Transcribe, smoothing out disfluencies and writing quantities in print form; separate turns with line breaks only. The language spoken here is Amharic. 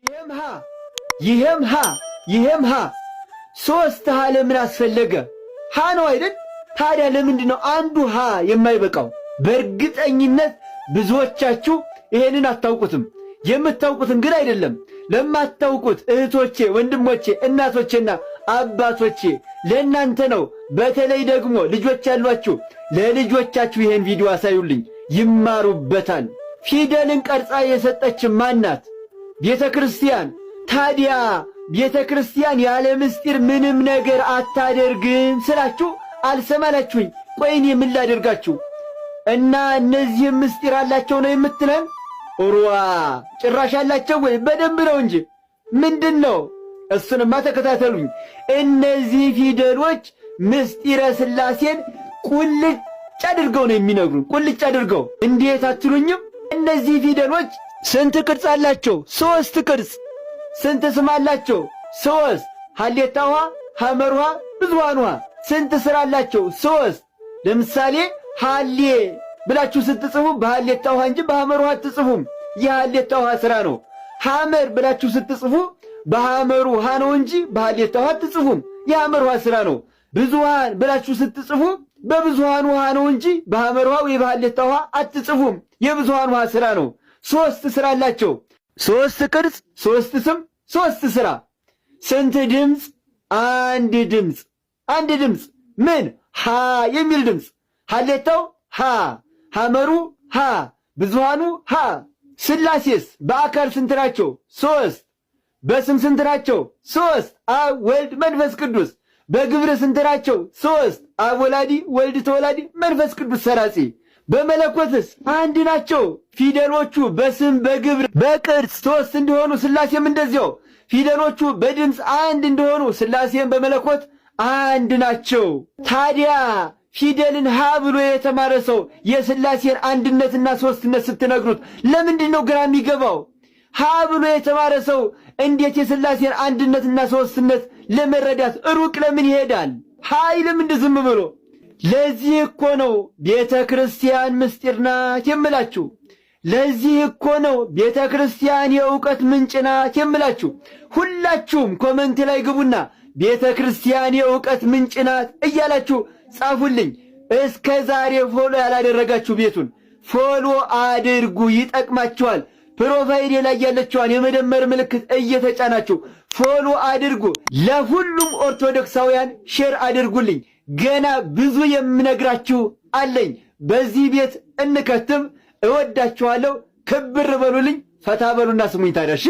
ይሄም ሀ፣ ይሄም ሀ፣ ይሄም ሀ። ሶስት ሀ ለምን አስፈለገ? ሀ ነው አይደል? ታዲያ ለምንድን ነው አንዱ ሀ የማይበቃው? በእርግጠኝነት ብዙዎቻችሁ ይሄንን አታውቁትም። የምታውቁትን ግን አይደለም። ለማታውቁት እህቶቼ፣ ወንድሞቼ፣ እናቶቼና አባቶቼ ለእናንተ ነው። በተለይ ደግሞ ልጆች ያሏችሁ ለልጆቻችሁ ይሄን ቪዲዮ አሳዩልኝ፣ ይማሩበታል። ፊደልን ቀርጻ የሰጠች ማናት? ቤተ ክርስቲያን። ታዲያ ቤተ ክርስቲያን ያለ ምስጢር ምንም ነገር አታደርግም ስላችሁ አልሰማላችሁኝ። ቆይ እኔ ምን ላደርጋችሁ? እና እነዚህም ምስጢር አላቸው ነው የምትለን? ኡርዋ ጭራሽ አላቸው ወይ? በደንብ ነው እንጂ። ምንድን ነው? እሱንማ ተከታተሉኝ። እነዚህ ፊደሎች ምስጢረ ሥላሴን ቁልጭ አድርገው ነው የሚነግሩን። ቁልጭ አድርገው። እንዴት አትሉኝም? እነዚህ ፊደሎች ስንት ቅርጽ አላቸው? ሶስት ቅርጽ። ስንት ስም አላቸው? ሶስት። ሀሌታ ውሃ፣ ሐመር ውሃ፣ ብዙሃን ውሃ። ስንት ስራ አላቸው? ሶስት። ለምሳሌ ሀሌ ብላችሁ ስትጽፉ በሀሌታ ውሃ እንጂ በሐመር ውሃ አትጽፉም። የሀሌታ ውሃ ስራ ነው። ሐመር ብላችሁ ስትጽፉ በሐመሩ ውሃ ነው እንጂ በሀሌታ ውሃ አትጽፉም። የሐመር ውሃ ስራ ነው። ብዙሃን ብላችሁ ስትጽፉ በብዙሃን ውሃ ነው እንጂ በሐመር ውሃ ወይ በሀሌታ ውሃ አትጽፉም። የብዙሃን ውሃ ስራ ነው። ሶስት ስራ አላቸው። ሶስት ቅርጽ፣ ሶስት ስም፣ ሶስት ስራ። ስንት ድምፅ? አንድ ድምፅ። አንድ ድምፅ ምን? ሃ የሚል ድምፅ። ሀሌታው ሃ፣ ሐመሩ ሃ፣ ብዙሃኑ ሃ። ስላሴስ በአካል ስንት ናቸው? ሶስት። በስም ስንት ናቸው? ሶስት። አብ ወልድ መንፈስ ቅዱስ። በግብር ስንት ናቸው? ሶስት። አብ ወላዲ፣ ወልድ ተወላዲ፣ መንፈስ ቅዱስ ሰራጺ። በመለኮትስ አንድ ናቸው። ፊደሎቹ በስም በግብር በቅርጽ ሶስት እንደሆኑ ስላሴም እንደዚያው። ፊደሎቹ በድምፅ አንድ እንደሆኑ ስላሴም በመለኮት አንድ ናቸው። ታዲያ ፊደልን ሀ ብሎ የተማረ ሰው የስላሴን አንድነትና ሶስትነት ስትነግሩት ለምንድን ነው ግራ የሚገባው? ሀ ብሎ የተማረ ሰው እንዴት የስላሴን አንድነትና ሶስትነት ለመረዳት ሩቅ ለምን ይሄዳል? ሀይልም እንደ ዝም ብሎ። ለዚህ እኮ ነው ቤተ ክርስቲያን ምስጢር ናት የምላችሁ። ለዚህ እኮ ነው ቤተ ክርስቲያን የእውቀት ምንጭ ናት የምላችሁ። ሁላችሁም comment ላይ ግቡና ቤተ ክርስቲያን የእውቀት ምንጭ ናት እያላችሁ ጻፉልኝ። እስከ ዛሬ follow ያላደረጋችሁ ቤቱን follow አድርጉ፣ ይጠቅማችኋል። Profile ኤ ላይ ያለችዋን የመደመር ምልክት እየተጫናችሁ follow አድርጉ። ለሁሉም ኦርቶዶክሳውያን share አድርጉልኝ። ገና ብዙ የምነግራችሁ አለኝ። በዚህ ቤት እንከትም። እወዳችኋለሁ። ክብር በሉልኝ። ፈታ በሉና ስሙኝ ታዲያ እሺ።